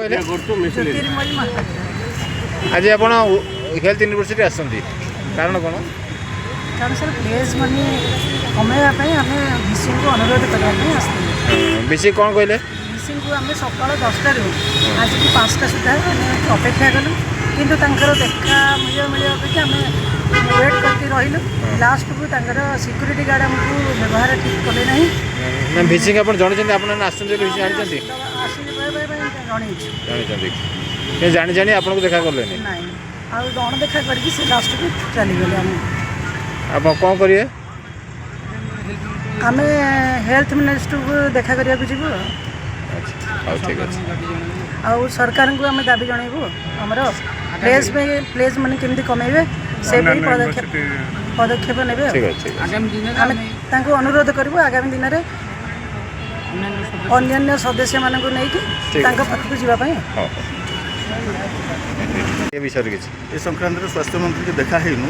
କହିଲେ? ଜ୍ୟୋତିର୍ମୟୀ ମହାପାତ୍ର। ଆଜି ଆପଣ ହେଲ୍ଥ ୟୁନିଭର୍ସିଟି ଆସିଛନ୍ତି, କାରଣ କ'ଣ? କାରଣ ସାର୍, ପ୍ଲେଜ୍ ମନି କମାଇବା ପାଇଁ ଆମେ ଭିସିଙ୍କୁ ଅନୁରୋଧ କରିବା ପାଇଁ ଆସିଥିଲୁ। ବେଶୀ କ'ଣ କହିଲେ? ଭିସିଙ୍କୁ ଆମେ ସକାଳ 10ଟାରୁ ଆଜିକି 5ଟା ସୁଦ୍ଧା ଆମେ ଅପେକ୍ଷା କଲୁ, କିନ୍ତୁ ତାଙ୍କର ଦେଖା ମିଳିବା ମିଳିବା ଅପେକ୍ଷା ଆମେ ୱେଟ୍ କରିକି ରହିଲୁ। ଲାଷ୍ଟକୁ ତାଙ୍କର ସିକ୍ୟୁରିଟି ଗାର୍ଡ଼ ଆମକୁ ବ୍ୟବହାର ଠିକ୍ କଲେ ନାହିଁ। ନା, ଭିସିଙ୍କୁ ଆପଣ ଜଣେଇଛନ୍ତି? ଆପଣ ଆସୁଛନ୍ତି ବୋଲି ଭିସି ଜାଣିଛନ୍ତି? ଆସିବା ପାଇଁ ଜଣେଇଛୁ। ଜାଣିଛନ୍ତି, ସେ ଜାଣି ଜାଣି ଆପଣଙ୍କୁ ଦେଖା କଲେନି? ନାଇଁ, ଆଉ ଅଣଦେଖା କରିକି ସେ ଲାଷ୍ଟକୁ ଚାଲିଗଲେ ଆମକୁ। ଆପଣ କ'ଣ କରିବେ? ଆମେ ହେଲ୍ଥ ମିନିଷ୍ଟରକୁ ଦେଖା କରିବାକୁ ଯିବୁ ଆଉ। ଆଚ୍ଛା, ହଉ, ଠିକ୍ ଅଛି। ଆଉ ସରକାରଙ୍କୁ ଆମେ ଦାବି ଜଣାଇବୁ, ଆମର ପ୍ଲେଜ୍ ପାଇଁ, ପ୍ଲେଜ୍ ମନି କେମିତି କମେଇବେ ସେ ପାଇଁ ପଦକ୍ଷେପ ନେବେ ଆଉ। ଠିକ୍ ଅଛି, ଠିକ୍ ଅଛି। ଆମେ ତାଙ୍କୁ ଅନୁରୋଧ କରିବୁ, ଆଗାମୀ ଦିନରେ ଅନ୍ୟାନ୍ୟ ସଦସ୍ୟମାନଙ୍କୁ ନେଇକି ତାଙ୍କ ପାଖକୁ ଯିବା ପାଇଁ। ହଉ ହଉ, ଏ ବିଷୟରେ କିଛି ଏ ସଂକ୍ରାନ୍ତରେ ସ୍ୱାସ୍ଥ୍ୟମନ୍ତ୍ରୀକି ଦେଖା ହେଇନୁ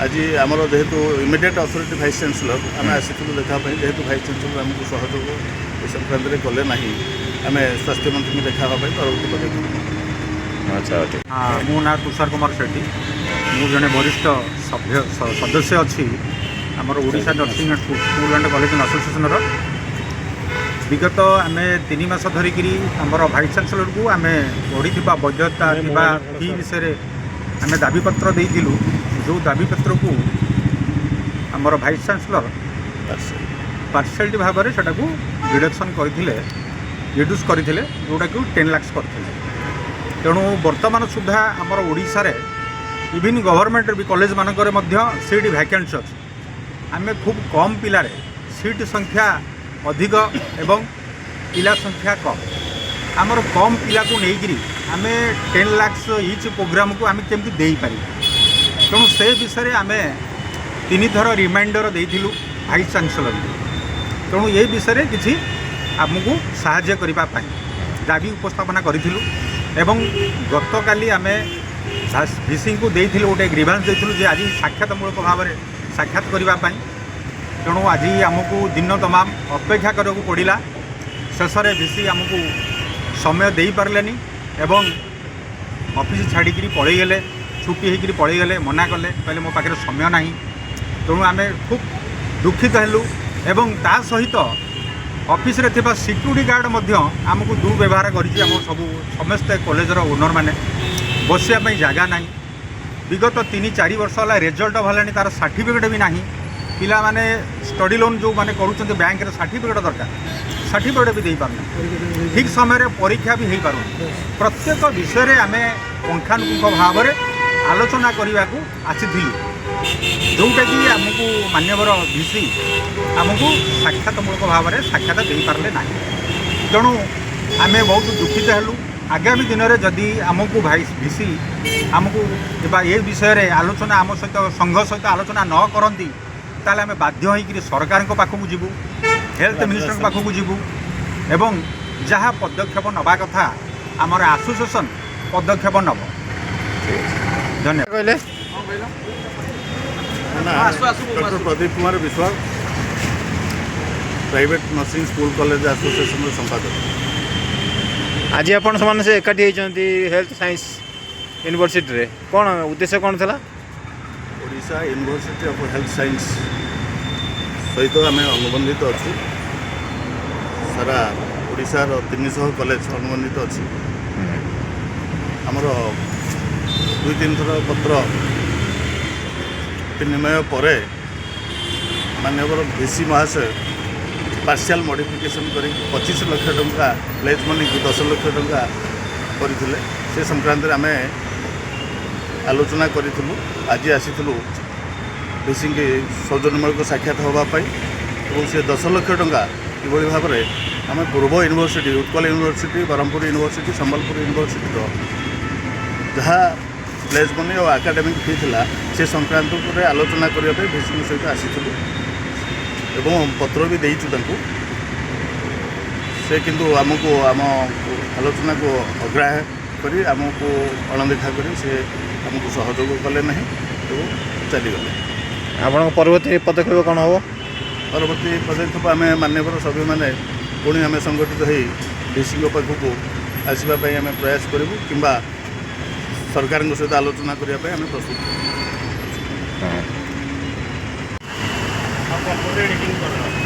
ଆଜି। ଆମର ଯେହେତୁ ଇମିଡ଼ିଏଟ୍ ଅଥରିଟି ଭାଇସ୍ ଚାନ୍ସେଲର, ଆମେ ଆସିଥିଲୁ ଦେଖା ପାଇଁ। ଯେହେତୁ ଭାଇସ୍ ଚାନ୍ସେଲର ଆମକୁ ସହଯୋଗ ଏ ସଂକ୍ରାନ୍ତରେ କଲେ ନାହିଁ, ଆମେ ସ୍ୱାସ୍ଥ୍ୟମନ୍ତ୍ରୀଙ୍କୁ ଦେଖା ହେବା ପାଇଁ ପରବର୍ତ୍ତୀ ପଦକ୍ଷେପ ନେବୁ। ଆଚ୍ଛା, ହଉ, ଠିକ୍। ମୋ ନାଁ ତୁଷାର କୁମାର ସେଠୀ। ମୁଁ ଜଣେ ବରିଷ୍ଠ ସଭ୍ୟ ସଦସ୍ୟ ଅଛି ଆମର Odisha nursing school and college ଆସୋସିଏସନର। ବିଗତ ଆମେ 3 ମାସ ଧରିକିରି ଆମର ଭାଇସ୍ ଚାନ୍ସେଲରକୁ ଆମେ ବଢ଼ିଥିବା ବୈଧତା ଥିବା ଫି ବିଷୟରେ ଆମେ ଦାବିପତ୍ର ଦେଇଥିଲୁ, ଯେଉଁ ଦାବିପତ୍ରକୁ ଆମର ଭାଇସ୍ ଚାନ୍ସେଲର ପାର୍ସିଆଲିଟି ଭାବରେ ସେଟାକୁ ରିଡକ୍ସନ୍ କରିଥିଲେ, ରିଡ୍ୟୁସ୍ କରିଥିଲେ, ଯେଉଁଟାକୁ 10 ଲାକ୍ସ କରିଥିଲେ। ତେଣୁ ବର୍ତ୍ତମାନ ସୁଦ୍ଧା ଆମର ଓଡ଼ିଶାରେ ଇଭିନ୍ ଗଭର୍ଣ୍ଣମେଣ୍ଟ ବି କଲେଜମାନଙ୍କରେ ମଧ୍ୟ ସିଟ୍ ଭ୍ୟାକେନ୍ସି ଅଛି। ଆମେ ଖୁବ୍ କମ୍ ପିଲାରେ, ସିଟ୍ ସଂଖ୍ୟା ଅଧିକ ଏବଂ ପିଲା ସଂଖ୍ୟା କମ୍। ଆମର କମ୍ ପିଲାକୁ ନେଇକରି ଆମେ 10 ଲାକ୍ସ ଇଚ୍ ପ୍ରୋଗ୍ରାମକୁ ଆମେ କେମିତି ଦେଇପାରିବୁ? ତେଣୁ ସେ ବିଷୟରେ ଆମେ ତିନିଥର ରିମାଇଣ୍ଡର ଦେଇଥିଲୁ ଭାଇସ୍ ଚାନ୍ସେଲରଙ୍କୁ। ତେଣୁ ଏ ବିଷୟରେ କିଛି ଆମକୁ ସାହାଯ୍ୟ କରିବା ପାଇଁ ଦାବି ଉପସ୍ଥାପନା କରିଥିଲୁ ଏବଂ ଗତକାଲି ଆମେ ଭିସିଙ୍କୁ ଦେଇଥିଲୁ, ଗୋଟେ ଗ୍ରିଭାନ୍ସ ଦେଇଥିଲୁ ଯେ ଆଜି ସାକ୍ଷାତମୂଳକ ଭାବରେ ସାକ୍ଷାତ କରିବା ପାଇଁ। ତେଣୁ ଆଜି ଆମକୁ ଦିନ ତମାମ ଅପେକ୍ଷା କରିବାକୁ ପଡ଼ିଲା। ଶେଷରେ ଭିସି ଆମକୁ ସମୟ ଦେଇପାରିଲେନି ଏବଂ ଅଫିସ୍ ଛାଡ଼ିକିରି ପଳେଇଗଲେ, ଛୁଟି ହେଇକିରି ପଳେଇଗଲେ। ମନା କଲେ, କହିଲେ ମୋ ପାଖରେ ସମୟ ନାହିଁ। ତେଣୁ ଆମେ ଖୁବ୍ ଦୁଃଖିତ ହେଲୁ ଏବଂ ତା ସହିତ ଅଫିସରେ ଥିବା ସିକ୍ୟୁରିଟି ଗାର୍ଡ଼ ମଧ୍ୟ ଆମକୁ ଦୁର୍ବ୍ୟବହାର କରିଛି। ଆମ ସବୁ ସମସ୍ତେ କଲେଜର ଓନରମାନେ ବସିବା ପାଇଁ ଜାଗା ନାହିଁ। ବିଗତ 3-4 ବର୍ଷ ହେଲା ରେଜଲ୍ଟ ବାହାରିଲାଣି, ତା'ର ସାର୍ଟିଫିକେଟ୍ ବି ନାହିଁ। ପିଲାମାନେ ଷ୍ଟଡ଼ି ଲୋନ୍ ଯେଉଁମାନେ କରୁଛନ୍ତି ବ୍ୟାଙ୍କରେ, ସାର୍ଟିଫିକେଟ୍ ଦରକାର, ସାର୍ଟିଫିକେଟ୍ ବି ଦେଇପାରୁନି। ଠିକ୍ ସମୟରେ ପରୀକ୍ଷା ବି ହେଇପାରୁନି। ପ୍ରତ୍ୟେକ ବିଷୟରେ ଆମେ ପୁଙ୍ଖାନୁପୁଙ୍ଖ ଭାବରେ ଆଲୋଚନା କରିବାକୁ ଆସିଥିଲୁ, ଯେଉଁଟାକି ଆମକୁ ମାନ୍ୟବର ଭିସି ଆମକୁ ସାକ୍ଷାତମୂଳକ ଭାବରେ ସାକ୍ଷାତ ଦେଇପାରିଲେ ନାହିଁ। ତେଣୁ ଆମେ ବହୁତ ଦୁଃଖିତ ହେଲୁ। ଆଗାମୀ ଦିନରେ ଯଦି ଆମକୁ ଭାଇସ୍ ଭିସି ଆମକୁ କିମ୍ବା ଏ ବିଷୟରେ ଆଲୋଚନା ଆମ ସହିତ, ସଂଘ ସହିତ ଆଲୋଚନା ନ କରନ୍ତି, ତାହେଲେ ଆମେ ବାଧ୍ୟ ହୋଇକରି ସରକାରଙ୍କ ପାଖକୁ ଯିବୁ, ହେଲ୍ଥ ମିନିଷ୍ଟରଙ୍କ ପାଖକୁ ଯିବୁ ଏବଂ ଯାହା ପଦକ୍ଷେପ ନେବା କଥା ଆମର ଆସୋସିଏସନ୍ ପଦକ୍ଷେପ ନେବ। ଧନ୍ୟବାଦ। କହିଲେ? Doctor Pradeep Kumar Biswal, private nursing school college ଆସୋସିଏସନର ସମ୍ପାଦକ। ଆଜି ଆପଣ ସେମାନେ ସେ ଏକାଠି ହେଇଛନ୍ତି ହେଲ୍ଥ ସାଇନ୍ସ ୟୁନିଭର୍ସିଟିରେ, କ'ଣ ଉଦ୍ଦେଶ୍ୟ କ'ଣ ଥିଲା? Odisha university of health science ସହିତ ଆମେ ଅନୁବନ୍ଧିତ ଅଛୁ। ସାରା ଓଡ଼ିଶାର 300 କଲେଜ ଅନୁବନ୍ଧିତ ଅଛି। ଆମର ଦୁଇ ତିନି ଥର ପତ୍ର ବିନିମୟ ପରେ ମାନ୍ୟବର ଭିସି ମହାଶୟ ପାର୍ସିଆଲ୍ ମଡ଼ିଫିକେସନ୍ କରିକି 25 ଲକ୍ଷ ଟଙ୍କା ପ୍ଲେଜ୍ ମନିକୁ 10 ଲକ୍ଷ ଟଙ୍କା କରିଥିଲେ। ସେ ସଂକ୍ରାନ୍ତରେ ଆମେ ଆଲୋଚନା କରିଥିଲୁ। ଆଜି ଆସିଥିଲୁ ଭିସିଙ୍କି ସୌଜନ୍ୟମୂଳକ ସାକ୍ଷାତ ହେବା ପାଇଁ ଏବଂ ସେ 10 ଲକ୍ଷ ଟଙ୍କା କିଭଳି ଭାବରେ ଆମେ ପୂର୍ବ university, Utkal university, Berhampur university, Sambalpur ୟୁନିଭର୍ସିଟିର ଯାହା ପ୍ଲେଜ୍ ମନି ଓ ଆକାଡେମିକ୍ ଫି ଥିଲା, ସେ ସଂକ୍ରାନ୍ତ ଉପରେ ଆଲୋଚନା କରିବା ପାଇଁ ଭିସିଙ୍କ ସହିତ ଆସିଥିଲୁ ଏବଂ ପତ୍ର ବି ଦେଇଛୁ ତାଙ୍କୁ। ସେ କିନ୍ତୁ ଆମକୁ, ଆମ ଆଲୋଚନାକୁ ଅଗ୍ରାହ୍ୟ କରି, ଆମକୁ ଅଣଦେଖା କରି ସେ ଆମକୁ ସହଯୋଗ କଲେ ନାହିଁ ଏବଂ ଚାଲିଗଲେ। ଆପଣଙ୍କ ପରବର୍ତ୍ତୀ ପଦକ୍ଷେପ କ'ଣ ହେବ? ପରବର୍ତ୍ତୀ ପଦକ୍ଷେପ, ଆମେ ମାନ୍ୟବର ସଭ୍ୟମାନେ ପୁଣି ଆମେ ସଂଗଠିତ ହେଇ ଭିସିଙ୍କ ପାଖକୁ ଆସିବା ପାଇଁ ଆମେ ପ୍ରୟାସ କରିବୁ କିମ୍ବା ସରକାରଙ୍କ ସହିତ ଆଲୋଚନା କରିବା ପାଇଁ ଆମେ ପ୍ରସ୍ତୁତ। ହଁ। ଆଉ କମ୍ପ୍ୟୁଟର ଏଡ଼ିଟିଂ କର।